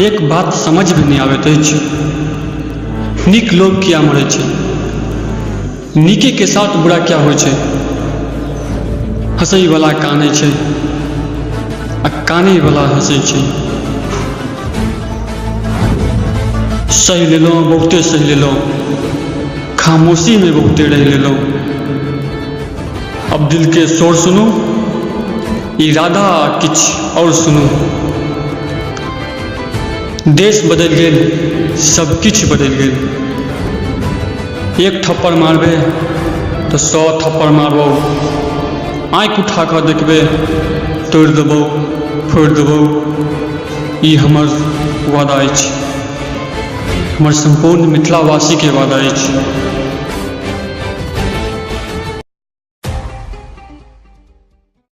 एक बात समझमे नहि आबैत अछि, नीक लोक किया मरै छै, नीकेके साथ बुरा किया होइ छै। हँसैवला कानै छै आ कानैवला हँसै छै। सहि लेलहुँ, बहुते सहि लेलहुँ, खामोशीमे बहुते रहि लेलहुँ। अब दिलके शोर सुनू, इरादा किछु आओर सुनू। देश बदलि गेल, सब किछु बदलि गेल। एक थप्पड़ मारबै तऽ 100 थप्पड़ मारबौ। आँखि उठा कऽ देखबै, तोड़ि देबौ, फोड़ि देबौ। ई हमर वादा अछि, हमर सम्पूर्ण मिथिलावासीके वादा अछि।